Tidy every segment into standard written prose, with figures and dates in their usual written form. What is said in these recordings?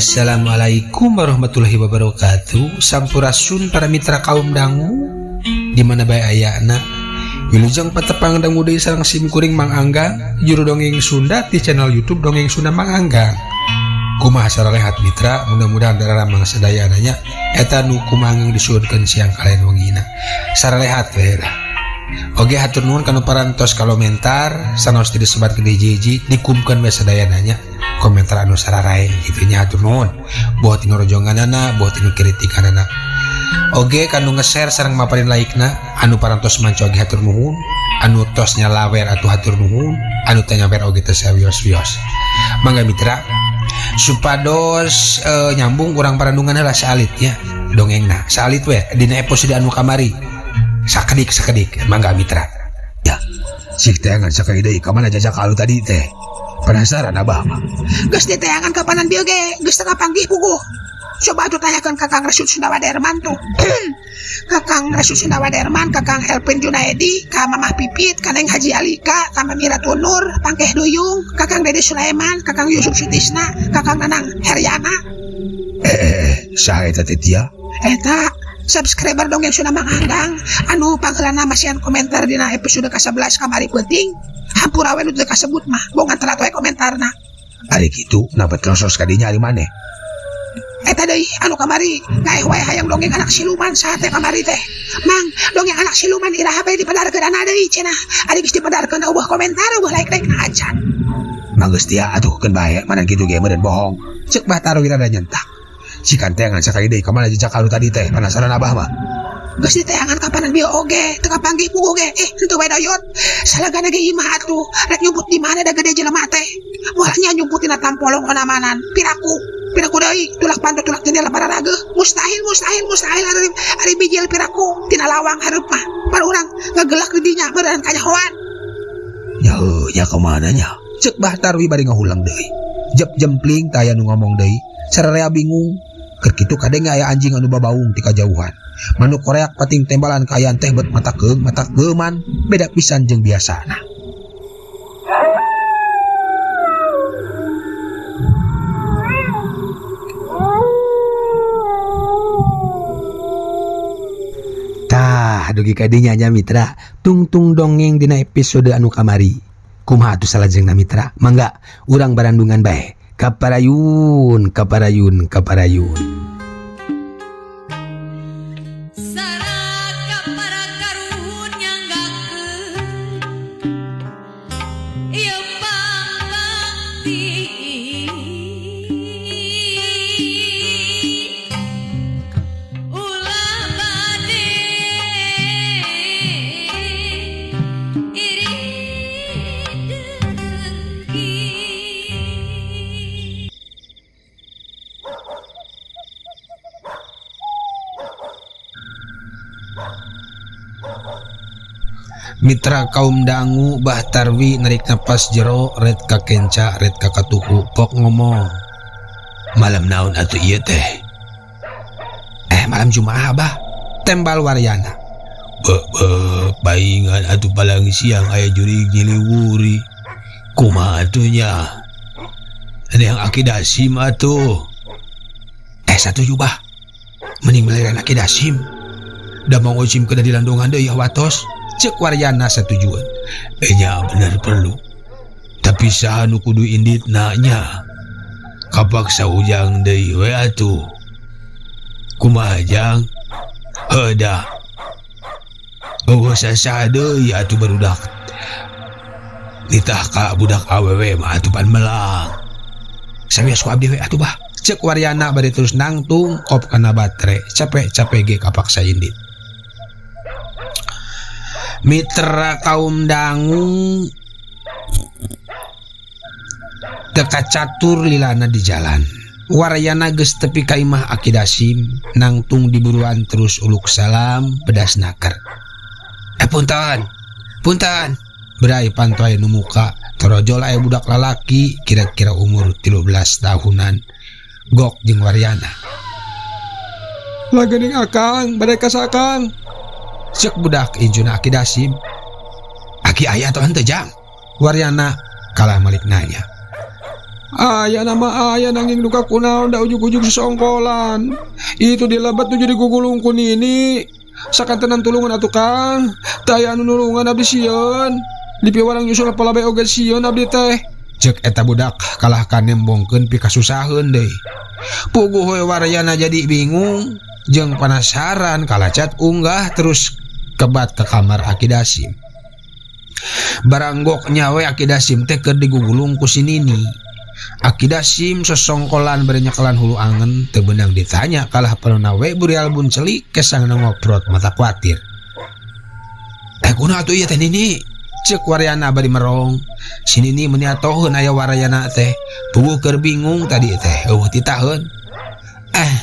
Assalamualaikum warahmatullahi wabarakatuh. Sampurasun para mitra kaum dangu di mana bae ayana. Wilujeng patepang dangu deui sareng sim kuring Mang Anggang, juru dongeng Sunda di channel YouTube Dongeng Sunda Mang Anggang. Kumaha sararehat mitra, mudah-mudahan daramang sadayana nya eta nu kumaha disuhunkeun siang kalian wengina. Sararehat we lah. Oge hatur nuhun kanu parantos komentar, sanaos teu disebatkeun hiji-hiji, dikumkeun we sadayana nya. Komentar anu sararae kitu nya hatur nuhun. Boh tinu rojonganana, boh tinu kritikanana. Oge kanu nge-share sareng maparin like-na, anu parantos manca oge hatur nuhun, anu tos nyalawer atuh hatur nuhun, anu teu nyawer oge teu sawios-wios. Mangga mitra, supados nyambung urang parandungan heula saalit nya dongengna. Saalit we dina episode anu kamari. Sakedik-sakedik mangga mitra. Ya, sik teangan sakali deui ka mana jajak alu tadi teh. Penasaran abah mah. Geus diteangan kapanan bieu ge, geus teu kapanggih puguh. Coba atuh tanyakeun ka Kang Resut Sundawa Derman tuh. Kakang Resut Sundawa Derman, Kakang Elvin Junaedi, ka Mamah Pipit, ka Neng Haji Alika, ka Mami Ratu Nur, Pangkeh Duyung, Kakang Dede Sulaiman, Kakang Yusuf Sutisna, Kakang Nanang Heriana. Saha eta teh tia? Eta subscriber dongeng Sunda Mang Anggang anu pangheulana masihan komentar dina episode ka-11 kamari peuting. Hampura we nu teu kasebut mah, bongan telat we komentarna. Ari kitu napa terus ka dinya ari maneh? Eta deui anu kamari gaeh wae hayang dongeng anak siluman saha teh kamari teh. Mang, dongeng anak siluman iraha bae dipadarkeun deui cenah. Ari geus dipadarkeun eueuh komentar eueuh like-like na acan. Mah geus tia atuh keun bae mana kitu ge meureun bohong. Ceuk Bah Tarwi rada nyentak. Sikan teangan sakali deui ka mana jejak anu tadi teh penasaran abah mah. Geus diteangan kapanan bieu oge teu kapanggih puguh ge. Henteu wae doyot. Salagana ge imah atuh rek nyumput di mana da gede jelema teh. Moal nya nyumput dina tampolong onamanan. Piraku, piraku deui tulak panto tulak jendela pararageuh. Mustahil, mustahil, mustahil ari bijil piraku tina lawang hareup mah. Par urang ngagelak di dinya beureun kanyahoan. Nya heuh nya ka mana nya? Ceuk Bah Tarwi bari ngahulang deui. Jep jempling taya nu ngomong deui. Sararea bingung. Keur kitu kadenge aya anjing anu babaung ti kajauhan. Manuk koreak pating tembalan kaayaan teh bet mata keung mata geuman beda pisan jeung biasana. Tah dugi ka dinya nya mitra, tungtung dongeng dina episode anu kamari. Kumaha atuh salajengna mitra? Mangga urang barandungan bae. Kaparayun, kaparayun, kaparayun. Mitra kaum dangu Bah Tarwi narik napas jero red ka kenca red ka katuhu pok ngomong. Malam naon atuh ieu teh? Malam Jumaah bah. Tembal Waryana. Be, be, paingan atuh palang siang aya jurig nyiliwuri. Kumaha atuh nya? Ada yang aki dasim atuh. Satuju bah. Mending meliran aki dasim. Da mau ngocim ke di landungan deui watos. Cek Waryana satujuan. Nya bener perlu. Tapi saha nu kudu indit nanya. Kapaksa ujang deui we atuh. Kumaha jang? Heuda. Eueuh saha deui atuh barudak. Nitah ka budak awewe mah atuh pan melang. Sawios ku abdi we atuh bah. Cek Waryana bari terus nangtung kop kana batere. Capek-capek ge kapaksa indit. Mitra kaum dangu teka catur lilana di jalan. Waryana geus tepi ka imah Aki Dasim nangtung diburuan terus uluk salam pedas naker. Eh punten, punten. Berai panto aya nu muka torojol aya budak lalaki kira-kira umur 13 tahunan. Gok jeung Waryana. Lageuning akang, bade ka sakang. Cek budak injuna Aki Dasim. Aki aya atau henteu jang? Waryana kalah malik nanya. Aya nama aya nanging duka kunaon da ujug-ujug sesongkolan. Itu dilebet nuju digugulung ku nini. Sakantenan tulungan atuh Kang. Teu aya anu nulungan abdi sieun. Dipiwarang nyusul palabe oge sieun abdi teh. Cek eta budak kalah ka nembongkeun pikasusaheun deui. Puguh we Waryana jadi bingung jeung panasaran kalacat unggah terus kebat ke kamar Aki Dasim. Baranggok nyawe Aki Dasim teh keur digugulung ku si Nini. Aki Dasim sosongkolan bari nyekelan hulu angen teu beunang ditanya kalah panona we burial buncelik kesangna ngoprot mata kuatir. Eh kunaon atuh ieu teh Nini? Cek Waryana bari merong. Si Nini meuni atoheun aya Waryana teh. Puguh keur bingung tadi teh eueuh titaheun. Ah,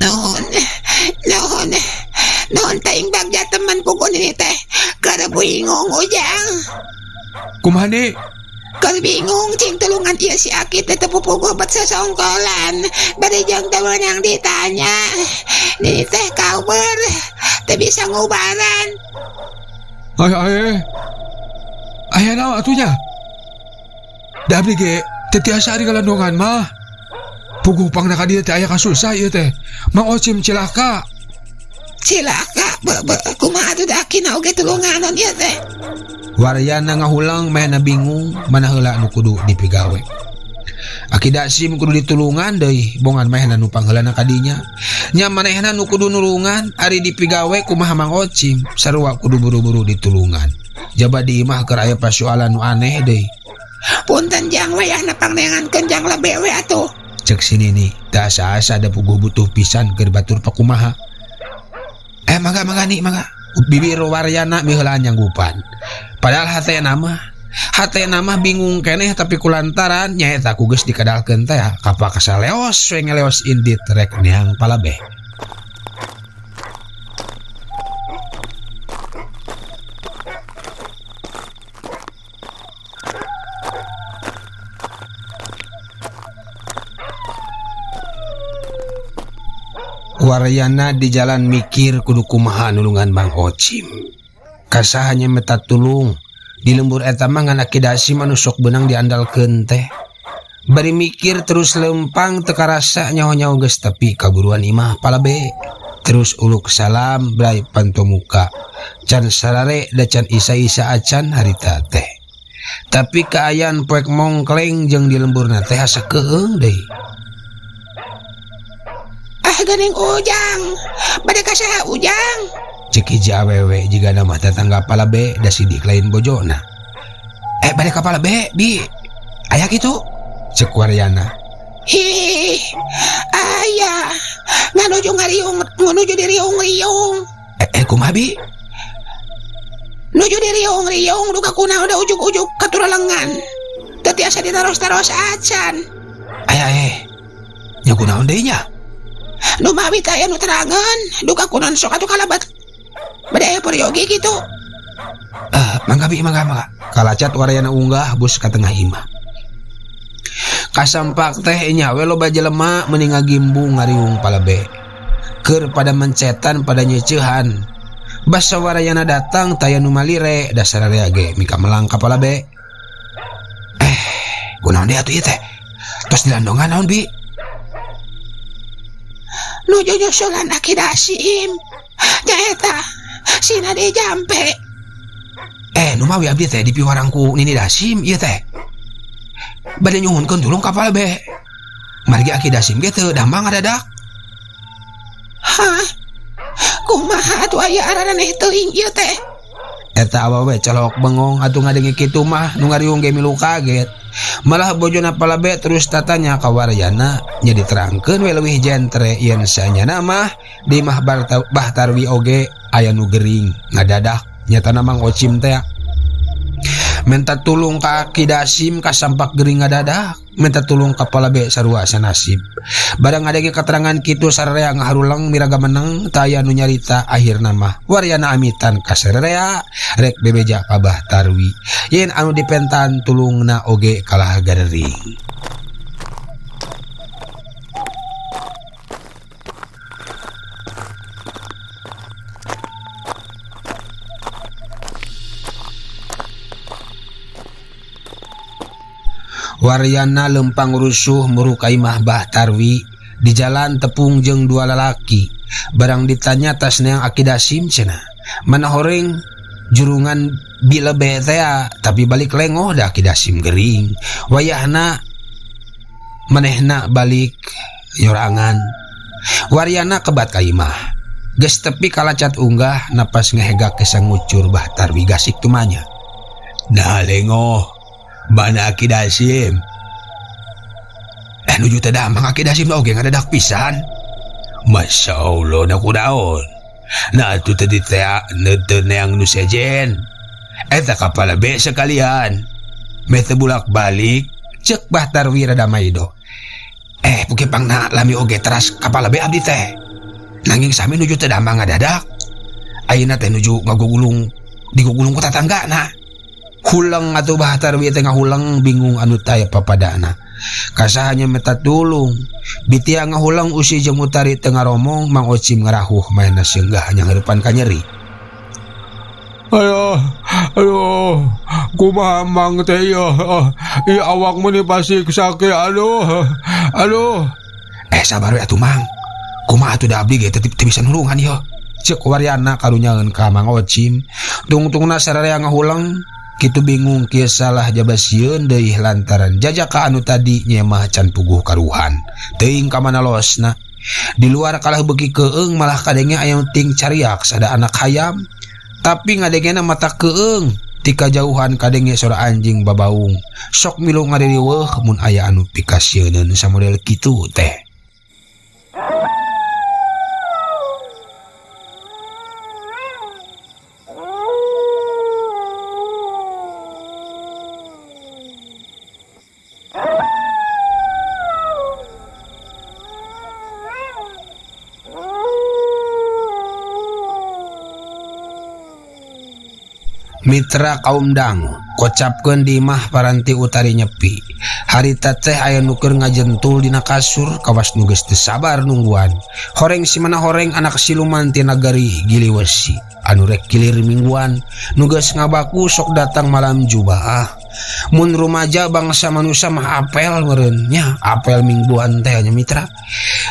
nuhun, nuhun, nuhun teuing bagja teman puguh Nini teh. Keur bingung ujang. Kumaha ni? Keur bingung cing tulungan ieu si Aki teh teu pupuguh bet sasongkolan. Bari jeung teu meunang ditanya. Nini teh kawer teu bisa ngubaran. Ay, ay, aya naon atuh nya? Da abdi ge teu tiasa ari ngalandongan mah. Puguh pangna ka dieu teh aya kasusah ieu teh. Mang Ocim cilaka. Cilaka be, be, kumaha atuh da akina oge tulunganon ieu teh. Waryana ngahulang mehna bingung mana heula nu kudu dipigawe. Aki Dasim kudu ditulungan deui bongan mehna nu pangheulana ka dinya. Nya manehna nu kudu nulungan ari dipigawe kumaha Mang Ocim sarua kudu buru-buru ditulungan. Jaba di imah keur aya pasualan nu aneh deui. Punten jang wayahna pangneangankeun jang lebe we atuh. Cek si Nini teu asa-asa da puguh butuh pisan keur batur pakumaha. Eh mangga mangga ni mangga. Bibir Waryana miheulaan nyanggupan. Padahal hatena mah bingung keneh tapi kulantaran nyaeta ku geus dikadalkeun teh kapakasa leos we ngeleos indit rek neang palabeh. Waryana di jalan mikir kudu kumaha nulungan Mang Ocim. Kasaha nya meta tulung di lembur eta mah ngan Aki Dasim anu sok beunang diandalkeun teh. Bari mikir terus lempang teu karasa nyaho-nyaho geus tepi kaburuan imah palabe. Terus uluk salam brai panto muka. Can sarare da can isa-isa acan harita teh. Tapi kaayaan poek mongkleng jeung di lemburna teh asa keung deui. Ah geuning ujang, bade ka saha ujang? Cek hiji awewe jigana mah tetangga palabe da sidik lain bojona. Eh bade ka palabe bi, aya kitu? Cek Waryana. Hih, aya. Nganuju ngariung, nganuju diriung-riung. Eh kumaha bi? Nuju diriung-riung duka kunaon da ujug-ujug ka turalengan. Teu tiasa ditaros-taros acan. Aya Nya kunaon deui nya? Nu mawi teh aya nu terangan, duka kunaon sok atuh kalabat. Bade aya peryogi kitu. Mangga bi, mangga, mangga. Kalacat Waryana unggah bus ka tengah imah. Kasampak teh nya we loba jelema meuni ngagimbung ngariung palabe. Keur pada mencetan pada nyeuceuhan. Basa Waryana datang taya nu malire dasar area ge mika melang ka palabe. Kunaon deui atuh ieu teh? Tos dilandongan naon bi? Nuju nyusulan Aki Dasim. Nyaeta sina di jampe. Nu mawi abdi teh dipiwarang ku Nini Dasim ieu teh. Bade nyuhunkeun tulung ka palabe. Margi Aki Dasim ge teu damang ngadadak. Hah? Kumaha atuh aya araraneh teuing ieu teh? Eta awewe colok bengong atuh ngadenge kitu mah nu ngariung ge milu kaget. Malah bojona palabe terus tatanya ka Waryana nya diterangkeun we leuwih jentre yen sanyana mah di imah Bah Tarwi oge aya nu gering ngadadak nyatana Mang Ocim teh. Menta tulung ka Aki Dasim kasampak gering ngadadak, menta tulung ka palabe sarua sanasib. Barang ngadenge katerangan kitu sararea ngaharuleng miraga meneng teu aya nu nyarita akhirna mah waryana amitan ka sararea rek bebeja ka Bah Tarwi. Yen anu dipentaan tulungna oge kalah garering. Waryana lempang rusuh muru ka imah Bah Tarwi di jalan tepung jeung dua lalaki barang ditanya tas neang Aki Dasim cenah mana horeng jurungan bilebe tea tapi balik lengoh da Aki Dasim gering wayahna manehna balik nyorangan. Waryana kebat ka imah geus tepi kalacat unggah napas ngehegak kesa ngucur Bah Tarwi gasik tumanya. Nah lengoh mana Aki Dasim? Nuju teh damang Aki Dasim oge ngadadak pisan. Masya Allah na kunaon. Nah atuh tadi teh teu neang nu sejen. Eta kapala be sekalian. Meh teu bulak-balik ceuk Bah Tarwi rada maido. Puki pangna lami oge teras kapala be abdi teh. Nanging sami nuju teu damang ngadadak. Ayeuna teh nuju ngagugulung digugulung ku tatanggana. Huleng atuh Bah Tarwi teh ngahuleng bingung anu taya papadana. Kasaha nya meta tulung. Bitia ngahuleng usi jeung Utari teu ngaromong Mang Ocim ngarahuh maena seunggah nyanghareupan ka nyeri. Aduh, aduh, kumaha mang teh ieu? Ieu awak meuni pasti sakit, aduh, aduh. Sabar we atuh mang. Kumaha atuh da abdi ge teu bisa nulungan ieu. Ceuk waryana karunyaeun ka Mang Ocim. Tungtungna sararea ngahuleng, kitu bingung kieu salah jaba sieun deui lantaran jajaka anu tadi nyemah can puguh karuhan. Teuing ka mana losna. Di luar kalah beuki keung malah kadenge aya nu ting cariak sada anak hayam. Tapi ngadengena mata keung ti kajauhan kadenge sora anjing babaung. Sok milu ngaririweuh mun aya anu pikasieuneun samodel kitu teh. Mitra kaum dangu kocapkeun di imah paranti Utari nyepi. Harita teh aya nu keur ngajentul dina kasur kawas nu geus teu sabar nungguan. Horeng si mana horeng anak siluman ti nagari Giliwesi anu rek kilir mingguan nu geus ngabaku sok datang malam jumaah. Mun rumaja bangsa manusia mah apel meureun nya, apel mingguan teh nya mitra.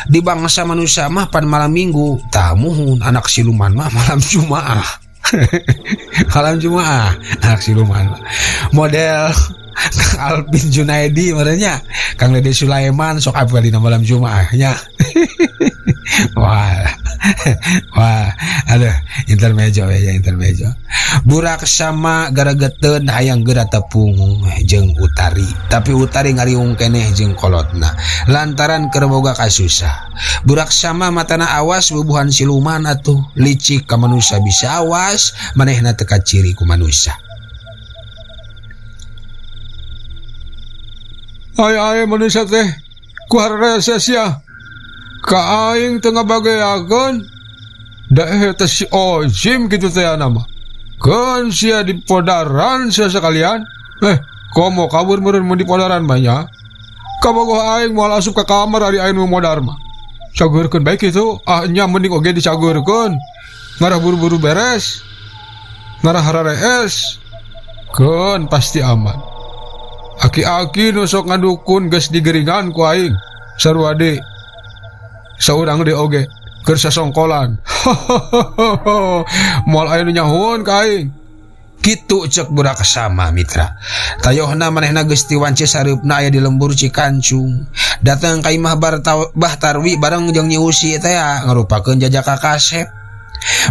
Di bangsa manusia mah pan malam minggu, tah muhun anak siluman mah malam jumaah. Malam jumaah anak siluman mah. Model Kang Alvin Junaidi meureun nya, Kang Dede Sulaiman sok apel dina malam jumaah nya. Wah. Wah, aduh, intermejo ya, intermejo. Burak sama garageteun hayang geura tepung jeung Utari, tapi Utari ngariung keneh jeung kolotna lantaran keur boga kasusah. Burak sama matana awas bubuhan siluman atuh, licik ka manusia bisa awas, manehna teu kaciri ku manusia. Ai ai manusia teh ku hararese sia. Ka aing teu ngabageakeun. Da eta si Ojim kitu teh nama. Keun sia di podaran sia sekalian. Komo kabur meureun mun di podaran mah nya. Kabogoh aing moal asup ka kamar ari aing nu modar mah. Cageurkeun bae kitu, ah nya mending oge dicageurkeun. Ngarah buru-buru beres. Ngarah hararees. Keun pasti aman. Aki-aki nu sok ngadukun geus digeringan ku aing. Sarua deui. Saurang deui oge keur sasongkolan. Moal aya nu nyahueun ka aing. Kitu ceuk budak sama mitra. Tayohna manehna geus tiwanci sareupna aya di lembur Cikancung. Datang ka imah Bah Tarwi bareng jeung Nyi Usi teh ngarupakeun jajaka kasep.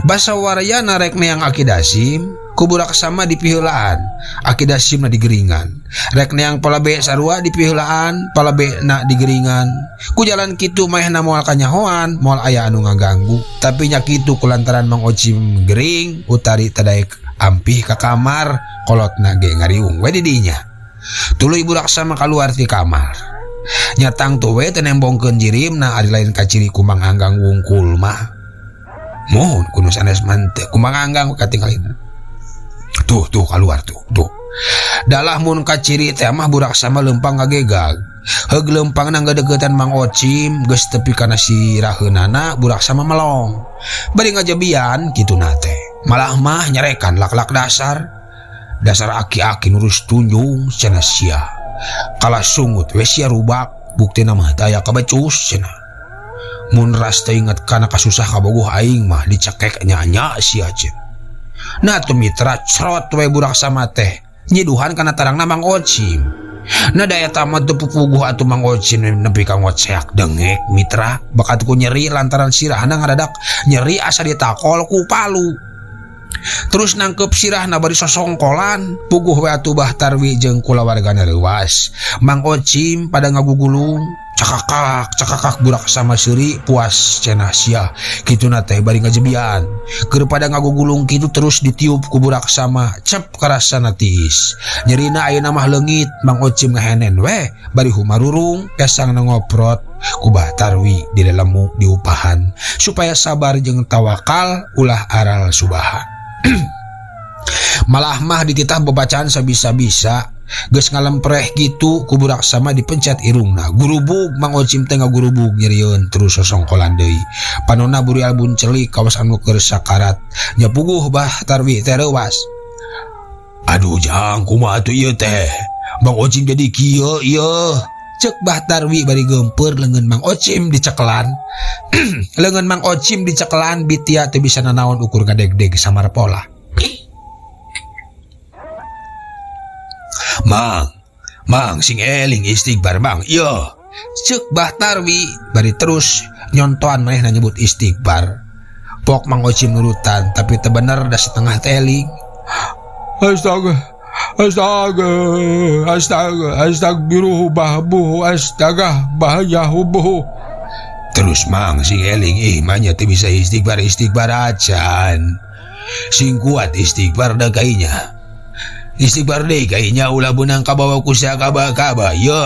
Basa waryana rek neang Aki Dasim, ku budak sama dipiheulaan. Aki Dasimna digeringan. Rek neang palabe sarua dipiheulaan, palabe na digeringan. Ku jalan kitu manehna moal kanyahoan, moal aya anu ngaganggu. Tapi nya kitu kulantaran Mang Ocim gering, Utari tadaek Ampih ka kamar kolotna ge ngariung we di dinya. Tuluy budak sama kaluar ti kamar. Nya tangtu we teu nembongkeun jirimna ari lain kaciri ku Mang Anggang wungkul mah. Mohon ku nu sanes mah teu ku Mang Anggang katinggalina. Tuh tuh kaluar tuh tuh. Dalah mun kaciri teh mah budak sama leumpang ngagegag. Heug leumpangna ngadeukeutan Mang Ocim geus tepi kana siraheunana budak sama melong. Bari ngajebian kituna teh. Malah mah nyarekan lak-lak dasar. Dasar aki-aki nurus tunjung cenah sia. Kalah sungut we sia rubak buktina mah teu aya kabecus cenah. Mun ras teu inget kana kasusah kabogoh aing mah dicekek nya-nya sia cenah. Nah tuh mitra cerot we budak sama teh nyiduhan kana tarangna Mang Ocim. Nah da eta mah teu pupuguh atuh Mang Ocim nepi ka ngoceak dengek mitra bakat ku nyeri lantaran sirahna ngadadak nyeri asa ditakol ku palu. Terus nangkep sirahna bari sosongkolan puguh we atuh Bah Tarwi jeung kulawargana reuas. Mang Ocim pada ngagugulung cakakak cakakak budak sama seuri puas cenah sia kituna teh bari ngajebian. Keur pada ngagugulung kitu terus ditiup ku budak sama cep karasana tiis. Nyerina ayeuna mah leungit Mang Ocim ngahenen we bari humarurung kesangna ngoprot ku Bah Tarwi di lelemu diupahan supaya sabar jeung tawakal ulah aral subaha. Malah mah dititah bebacaan sabisa-bisa geus ngalempreh gitu ku budak sama dipencet irungna gurubug Mang Ocim teh ngagurubug nyerieun terus sosongkolan deui panonna burial buncelik kawas anu keur sakarat nya puguh Bah Tarwi teh reuas. Aduh jang kumaha atuh ieu teh Mang Ocim jadi kieu ieu cek Bah Tarwi bari geumpeur leungeun Mang Ocim dicekelan. Leungeun Mang Ocim dicekelan bitia teu bisa nanaon ukur ngadegdeg samar pola. Mang, Mang sing eling istighfar Mang. Ieu cek Bah Tarwi bari terus nyontoan manehna nyebut istighfar. Pok Mang Ocim nurutan tapi teu bener da setengah teling. Astaga, astaga, astaga, astagfiruh bahbuh, astaga, bahayahubuh. Terus Mang sing eling ih manya teu bisa istighfar istighfar acan. Sing kuat istighfar da kainya. Istighfar deui kainya ulah beunang kabawa ku sakaba-kaba. Ye,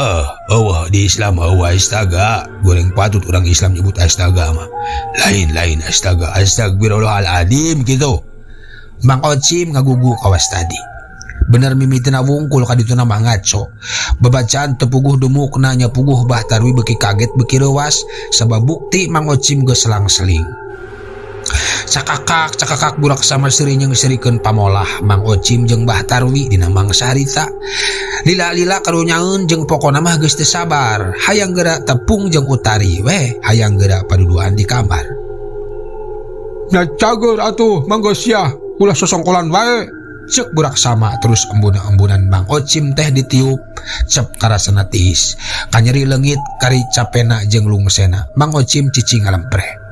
eueuh di Islam eueuh astaga. Goreng patut urang Islam nyebut astaga mah. Lain-lain astaga, astagfirullahaladzim gitu. Mang Ocim ngagugu kawas tadi. Bener mimitina wungkul ka dituna mah ngaco. Babacaan teu puguh dumukna nya puguh Bah Tarwi beuki kaget beuki reuas sabab bukti Mang Ocim geus selang-seling. Cakakak cakakak burak sama seuri nyeungseurikeun pamolah Mang Ocim jeung Bah Tarwi dina mangsa harita. Lila-lila karunyaeun jeung pokona mah geus teu sabar. Hayang geura tepung jeung Utari weh hayang geura paduduan di kamar. Nya cager atuh mangga sia ulah sosongkolan wae. Cek burak sama terus embun-embunan Mang Ocim teh ditiup cep karasana tiis. Kanyeri leungit kari capena jeung lungsena. Mang Ocim cicing ngalempreh.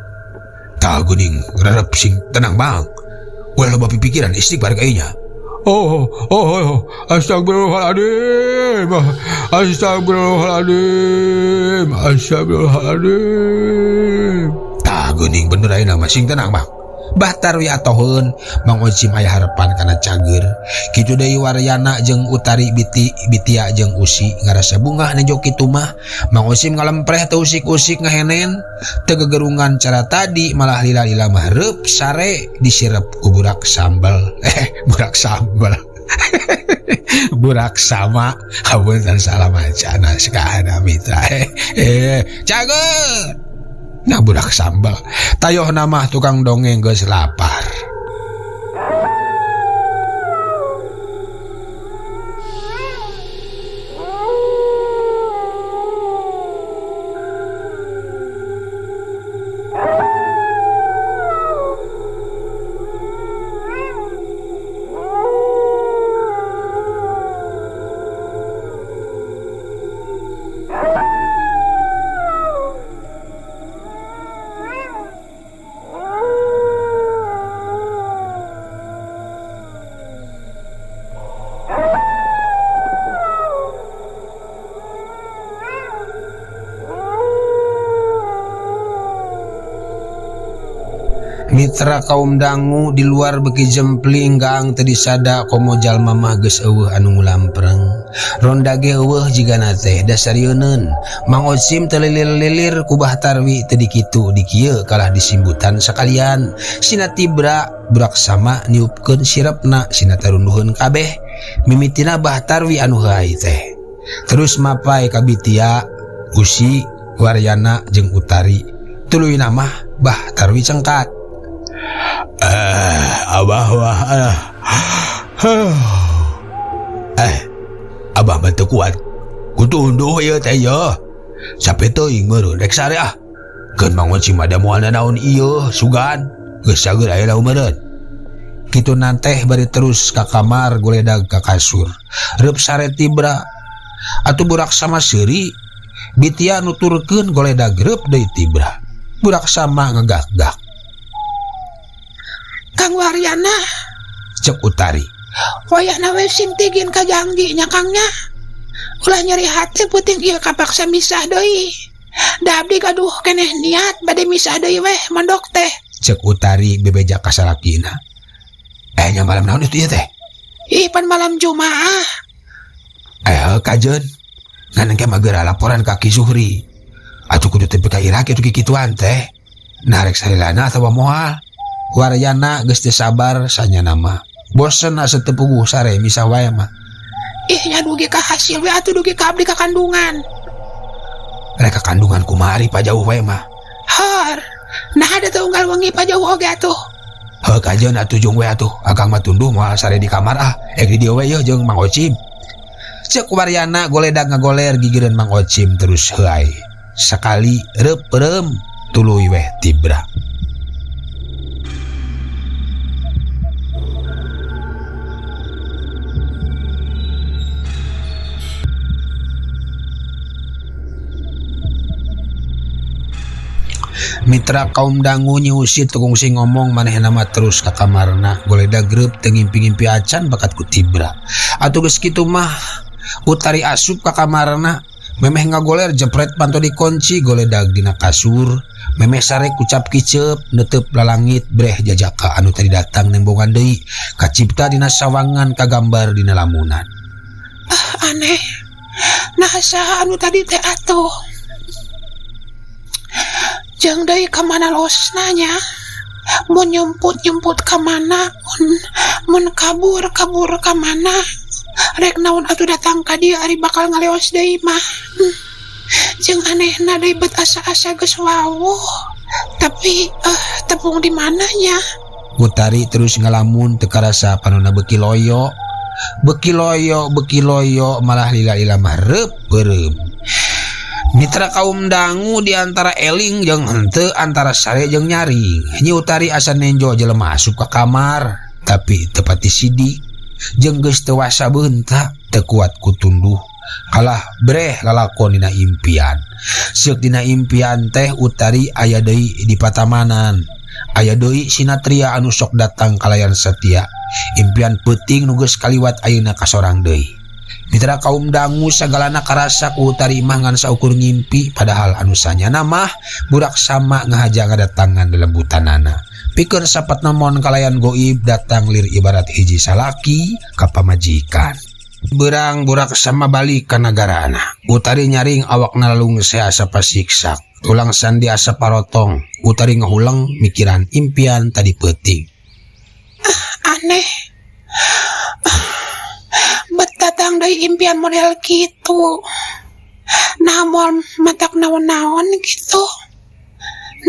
Tah geuning rerep sing tenang Bang. Ulah loba pipikiran istighfar kainya. Oh, oh, oh, astagfirullahaladzim, astagfirullahaladzim, astagfirullahaladzim. Tah geuning bener ayeuna mah sing tenang Bang. Bah Tarwi atoheun Mang Ocim aya harepan kana cager. Kitu deui Waryana jeung Utari biti bitia jeung Usi ngarasa bungah nejo kitu mah. Mang Ocim ngalempreh teu usik-usik ngahenen. Teu gegerungan cara tadi malah lila-lila mah reup sare disirep ku burak sambal. Burak sambal. Burak sama hapunten salah macana sakahana mitra. Cager. Nah budak sambal tayoh nama tukang dongeng geus lapar. Mitra kaum dangu di luar beuki jempling gaang teu disada komo jalma mah geus eueuh anu ngulampreng. Ronda ge eueuh jigana teh dasar yeuneun. Mang Ocim teu lilir-lilir ku Bah Tarwi teu dikitu dikieu kalah disimbutan sakalian. Sina tibra burak sama niupkeun sirepna sina tarunduheun kabeh. Mimitina Bah Tarwi anu heuay teh. Terus mapai ka Bitia, Usi, Waryana jeung Utari. Tuluyna mah Bah Tarwi cengkat. Abah mah abah mah teu kuat. Kutunduh ieu teh yeuh. Sape teuing meureun rek sare ah. Keun Mang Ocim mah da moal nanaon ieu sugan. Geus cager aya lau meureun. Kitu nanteh bari terus ka kamar goledag ka kasur. Reup sare tibra. Atuh burak sama seuri. Bitia nuturkeun goledag reup deui tibra. Burak sama ngegak-gak. Kang Waryana, cek Utari. Wayahna we sim tigin ka janggi nya Kang nya. Ulah nyeri hati puting ieu kapaksa misah deui. Da abdi gaduh keneh niat bade misah deui weh mondok teh. Cek Utari bebeja ka salakina. Nya malam naon itu ieu teh? Ih pan malam Jumaah. Kajeun. Ngan engke mah geura laporan ka Ki Zuhri. Atuh kudu tepi ka ira kitu kikituan teh. Nah rek salilana atawa moal. Waryana geus teu sabar sanyana mah. Bosen asa teu puguh sare misah wae mah. Ih nya dugi ka hasil we atuh dugi ka abdi ka kandungan. Rek ka kandungan kumaha ari pajauh wae mah. Har, nah ada teu unggal wengi pajauh oge atuh. Heuh kajeun atuh jung we atuh. Akang mah tunduh moal sare di kamar ah. Ek di dieu we yeuh jeung Mang Ocim. Cek Waryana goledag ngagoler gigireun Mang Ocim terus heuay. Sakali reup peureum tuluy weh tibra. Mitra kaum dangu nyiusi teu kungsi ngomong manehna mah terus ka kamarna goledag reup teu ngimpi-ngimpi acan bakat ku tibra. Atuh geus kitu mah Utari asup ka kamarna memeh ngagoler jepret panto dikunci goledag dina kasur memeh sare kucap kiceup neuteub lalangit breh jajaka anu tadi datang nembongan deui kacipta dina sawangan kagambar dina lamunan. Ah aneh. Nah saha anu tadi teh atuh. Jeung deui ka mana losna nya? Mun nyumput-nyumput ka mana? Mun kabur-kabur ka mana? Rek naon atuh datang ka dieu ari bakal ngaleos deui mah. Jeung anehna deui bet asa-asa geus wawuh. Tapi tepung di mana nya? Utari terus ngalamun teu karasa panonna beuki loyo. Beuki loyo, beuki loyo malah lila-lila mah reup beureum. Mitra kaum dangu di antara eling jeung henteu antara sare jeung nyaring. Nyi Utari asa nenjo jelema asup ka kamar, tapi teu pati sidik jeung geus teu wasa beunta, teu kuat ku tunduh. Kalah breh lalakon dina impian. Seuk dina impian teh Utari aya deui di patamanan. Aya deui sinatria anu sok datang kalayan setia. Impian peuting nu geus kaliwat ayeuna kasorang deui. Mitra kaum dangu sagalana karasa ku Utari mah ngan saukur ngimpi padahal anu sanyana mah burak sama ngahaja ngadatangan lelembutanana. Pikeun sapat nemon kalayan goib datang lir ibarat hiji salaki ka pamajikan. Berang burak sama balik ka nagarana. Utari nyaring awakna lalungse asa pasiksak. Tulang sandi asa parotong. Utari ngahuleng mikiran impian tadi peuting. Ah, aneh. Bet datang deui impian model kitu. Nah moal matak naon-naon kitu.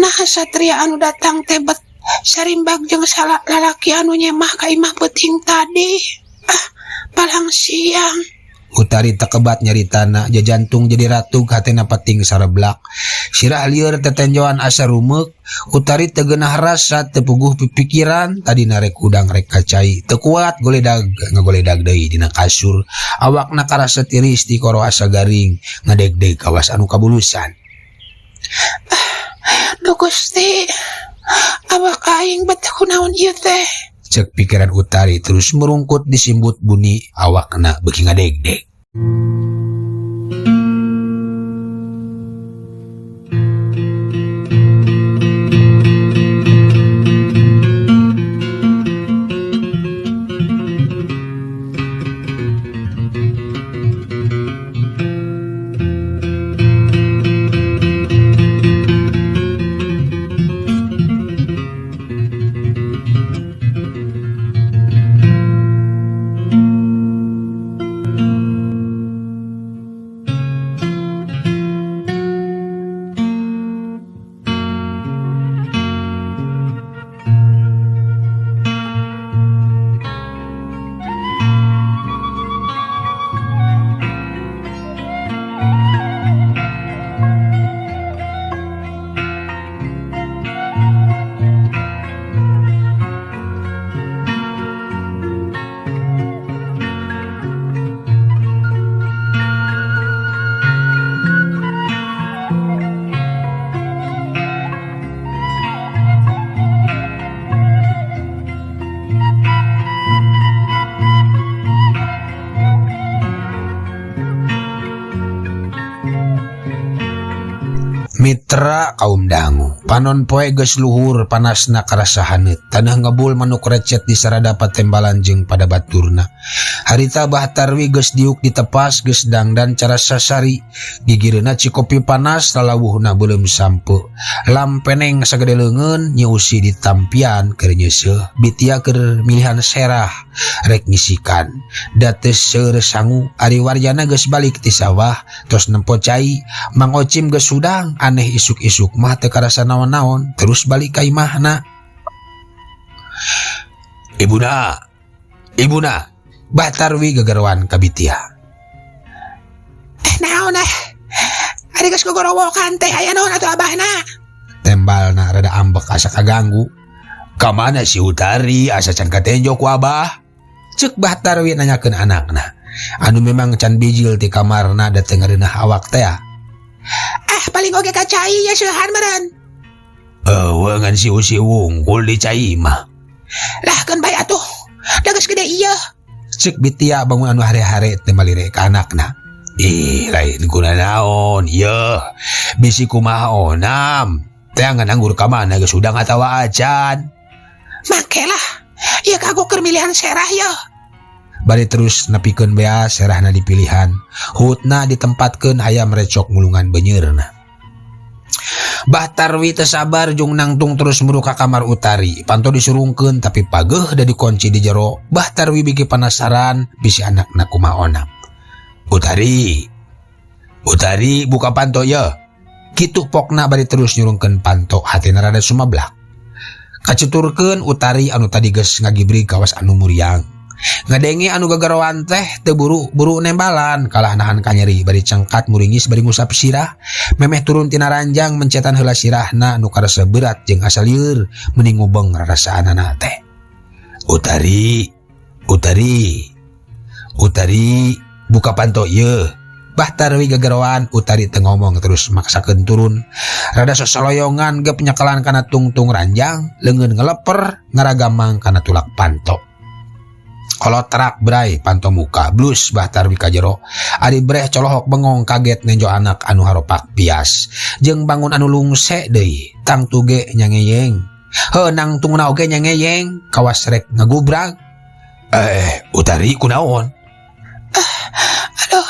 Nah satria anu datang teh bet sarimbag jeung lalaki anu nyemah ka imah peuting tadi. Ah, palang siang. Utari tekebat nyaritana, jajantung jadi ratu hatena peting sareblak. Sirah lieur tetenjoan asa rumeuk, Utari teu geunah rasa teu puguh pipikiran, tadi narek udang rek kacai, teu kuat goledag ngagoledag deui dina kasur. Awakna karasa tiris di koro asa garing, ngadegdeg kawas anu kabulusan. Ah, duh Gusti, awak aing bet kunaon ieu teh? Cek pikiran Utari terus merungkut disimbut buni awakna beuki ngadegdeg. Tera kaum dangu. Panon poe geus luhur panasna karasa haneut. Taneuh ngebul manuk recet di sarada patembalan jeung pada baturna. Harita Bah Tarwi geus diuk ditepas geus dangdan cara sasari. Gigireunna cikopi panas lalawuhna beuleum sampe. Lampeneng sagede leungeun nyeusi ditampian keur nyeuseuh. Bitia keur milihan serah rek ngisikan. Da teu seueur sangu ari warjana geus balik ti sawah tos nempo cai. Mang Ocim geus hudang aneh isuk-isuk mah teu karasa naon-naon terus balik ka imahna. Ibuna, ibuna, Bah Tarwi gegeroan ka Bitia. Naon eh? Ari geus gogorowokan teh aya naon atuh abahna? Tembalna rada ambek asa kaganggu. Ka mana si Utari asa can katenjo ku abah? Ceuk Bah Tarwi nanyakeun anakna. Anu memang can bijil ti kamarna da teu ngareunah awak teh. Ah paling oge ka cai ya seuhan meureun. Eueuh ngan si Usi wungkul di cai mah. Lah keun bae atuh. Da geus gede ieu. Ceuk Bitia bangun anu hare-hare teh malire ka anakna. Ih lain kuna naon ieu. Bisi kumaha onam. Teangan anggur ka mana geus hudang atawa acan. Make lah. Ieu kagok keur milihan serah ieu. Bari terus nepikeun bea serahna dipilihan. Hutna ditempatkeun hayam recok ngulungan beunyeurna. Bah Tarwi teu sabar jung nangtung terus muru ka kamar Utari. Panto disurungkeun tapi pageuh da dikunci di jero. Bah Tarwi biki panasaran bisi anakna kumaha onam. Utari. Utari buka panto ye. Kitu pokna bari terus nyurungkeun panto hatina rada sumablak. Kaceturkeun Utari anu tadi geus ngagibrig kawas anu muriang. Ngadenge anu gagaroan teh teu buru-buru nembalan kalah nahan kanyeri bari cengkat muringis bari ngusap sirah memeh turun tina ranjang mencetan heula sirahna nu karasa berat jeung asa lieur meni ngubeng rarasaanana teh. Utari, Utari, Utari buka panto ieu. Bah Tarwi gagaroan Utari teu ngomong terus maksakeun turun. Rada sosoloyongan gep nyekelan kana tungtung ranjang leungeun ngeleper ngaragamang kana tulak panto. Kolotrak bray panto muka blus Bah Tarwi ka jero. Ari breh colohok bengong kaget nenjo anak anu haropak pias. Jeung bangun anu lungse deui tangtu ge nyangeyeng. Heuh nangtungna oge nyangeyeng kawas rek ngagubrag. Utari kunaon? Aduh,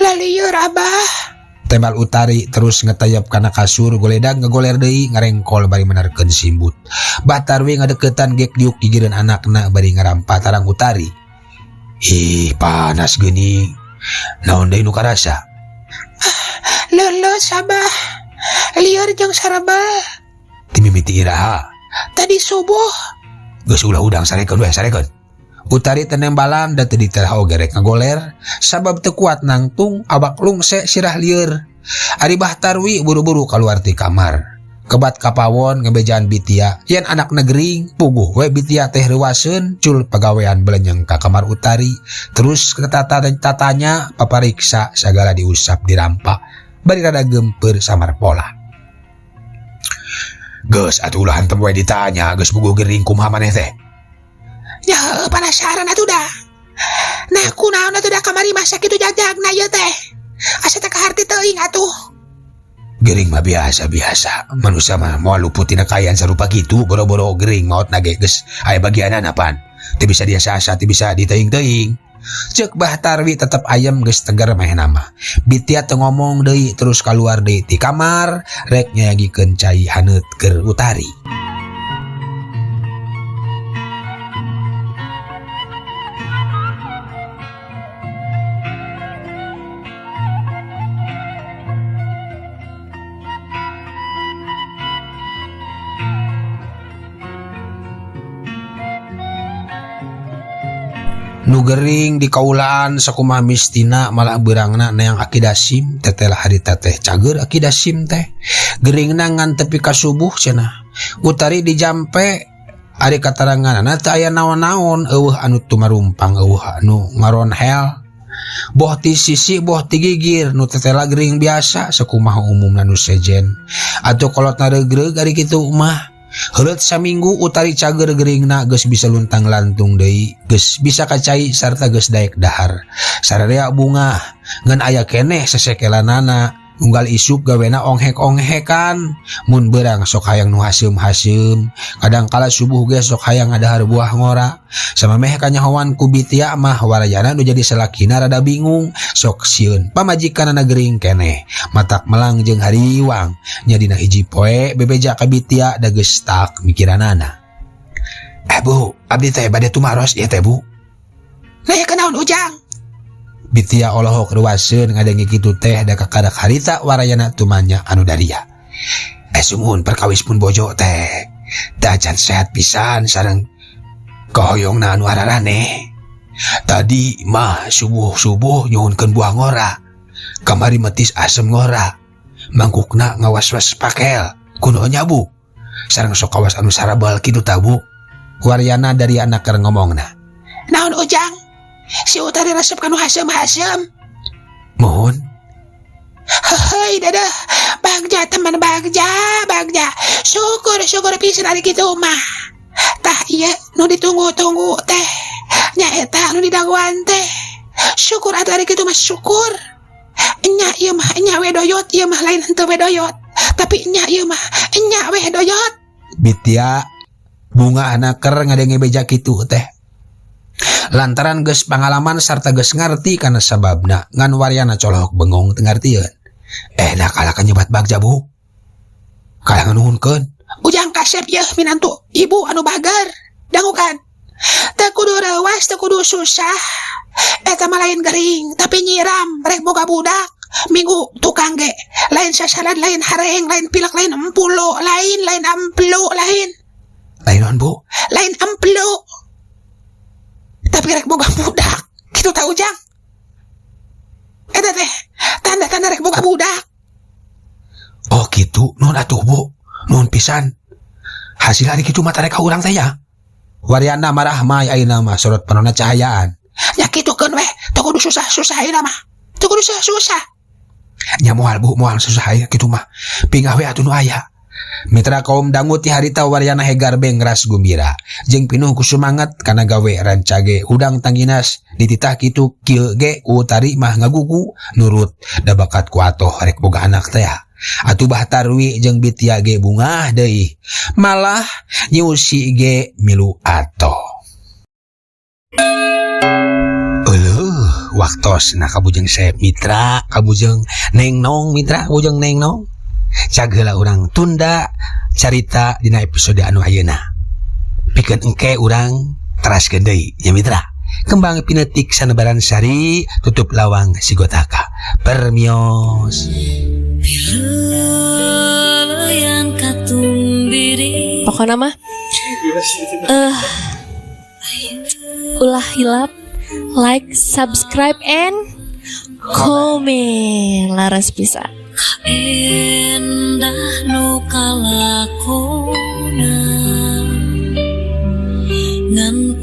lalieur abah. Tembal Utari terus ngetayap kana kasur goledag ngegoler deui ngarengkol bari menerkeun simbut. Bah Tarwi ngadeukeutan gek diuk gigireun anakna bari ngarampa tarang Utari. Ih, panas geuning. Naon deui nu karasa? Leuleus abah. Lieur jeung sarebel. Ti mimiti iraha? Tadi subuh. Geus ulah hudang sarekeun we, sarekeun. Utari teu nembalan da teu ditelah oge rek ngagoler sabab teu kuat nangtung awak lungse sirah lieur. Ari Bah Tarwi buru-buru kaluar ti kamar. Kebat kapawon ngebejaan Bitia yen anak negering puguh we Bitia teh reuaseun cul pagawean belenyeng ka kamar Utari terus ketata-tatanya papariksa sagala diusap dirampa bari rada gempeur samar pola. Geus atuh ulah hantem we ditanya geus puguh gering kumaha maneh teh. Ya penasaran atuh dah. Nah kunaon atuh dah kamari masa kitu jajagna ieu teh. Asa teh kaharti teuing atuh. Gering mah biasa-biasa. Manusia mah moal luput tina kaayaan sarupa kitu, boro-boro gering maot na ge geus aya bagianana pan. Teu bisa diasa-asa, teu bisa diteuing-teuing. Ceuk Bah Tarwi tetep ayem geus tegar manehna mah. Bitia teu ngomong deui terus kaluar deui ti kamar rek nyayagikeun cai haneut keur Utari. Nu gering di kaulaan sakumaha mistina malah beurangna neang Aki Dasim tetelah harita teh cager Aki Dasim teh geringna ngan tepi ka subuh cenah. Utari dijampe ari kataranganana teu aya naon-naon eueuh anu tumarumpang eueuh anu ngaronhel boh ti sisi boh ti gigir nu tetela gering biasa sakumaha umumna nu sejen atuh kolotna reugreug ari kitu mah. Heuleut saminggu Utari cager geringna geus bisa luntang-lantung deui, geus bisa kacai sarta geus daek dahar. Sararea bungah ngan aya keneh sesekelanana Unggal isuk gawena onghek-onghekan, mun beurang sok hayang nu haseum-haseum, kadang kala subuh ge sok hayang ngadahar buah ngora. Samemeh kanyahoan ku Bitia mah warayana nu jadi salakina rada bingung, sok sieun pamajikanana gering keneh, matak melang jeung hariwang. Nya dina hiji poe bebeja ka Bitia da geus tak mikiranana. Bu, abdi teh bade tumaros ieu teh, Bu. Nah, kenaon Ujang? Bitia olohok ruaseun ngadenge kitu teh da kakarak harita warayana tumanya anu daria. Sumuhun perkawis pun bojo teh. Teu acan sehat pisan sareng kahoyongna anu araraneh. Tadi mah subuh-subuh nyuhunkeun buah ngora. Kamari metis asem ngora. Mangkukna ngawas-was pakel. Kunaon nya, Bu? Sareng sok kawas anu sarabal kitu ta, Bu? Waryana dari anak keur ngomongna. Naon Ujang? Si Utari resep kanu haseum-haseum. Mohon. Hei dadah, bagja teman bagja, bagja. Syukur syukur pisan ari kitu mah. Tah ieu nu ditunggu-tunggu teh. Nya eta nu didagoan teh. Syukur atuh ari kitu mah syukur. Enya ieu mah enya we doyot, ieu mah lain henteu we doyot. Tapi enya ieu mah enya we doyot. Bitia bunga anaker ngadenge beja kitu teh. Lantaran geus pangalaman sarta geus ngarti kana sababna, ngan waryana colohok bengong teu ngartieun. Nah kalah nyebat bagja, Bu. Kalah nganuhunkeun. Ujang kasep yeuh minantu ibu anu bager. Dangukan. Teu kudu reuas, teu kudu susah. Eta mah lain gering, tapi nyiram rek boga budak. Minggu tukang ge lain sasaran, lain hareng, lain pilek, lain empulo, lain lain amplu, lain. Lain naon, Bu? Lain amplu. Tapi rek boga budak. Kitu tah Ujang. Eta teh tanda-tanda rek boga budak. Oh gitu, nuhun atuh, Bu. Nuhun pisan. Hasil hari kitu mah tarek ka urang teh ya. Waryana marah mai ayeuna mah sorot panonna cahayaan. Ya kitu keun weh, teu kudu susah-susah ayeuna mah. Teu kudu susah-susah. Nya moal, Bu, moal susah aya kitu mah. Pingah we atuh nu aya. Mitra kaum dangu, ti harita waryana hegar bengras gumbira jeung pinuh ku sumangat kana gawe rancage hudang tangginas. Dititah kitu kieu ge ku Utari mah ngagugu nurut, da bakat ku atoh rek boga anak teh. Atuh Bah Tarwi jeung Bitia ge bungah deui, malah Nyi Usi ge milu atoh. Euleuh, waktosna kabujeng sep, mitra kabujeng neng nong, mitra kabujeng neng nong. Cag heula urang tunda carita dina episode anu ayeuna, pikeun engke urang teraskeun deui nya, mitra. Kembang pinetik sanebaran sari, tutup lawang sigotaka. Permios. Yang katumbiri. Pokoknya mah ulah hilap like, subscribe, and comment. Laras bisa. Endah nu kalakona ngan.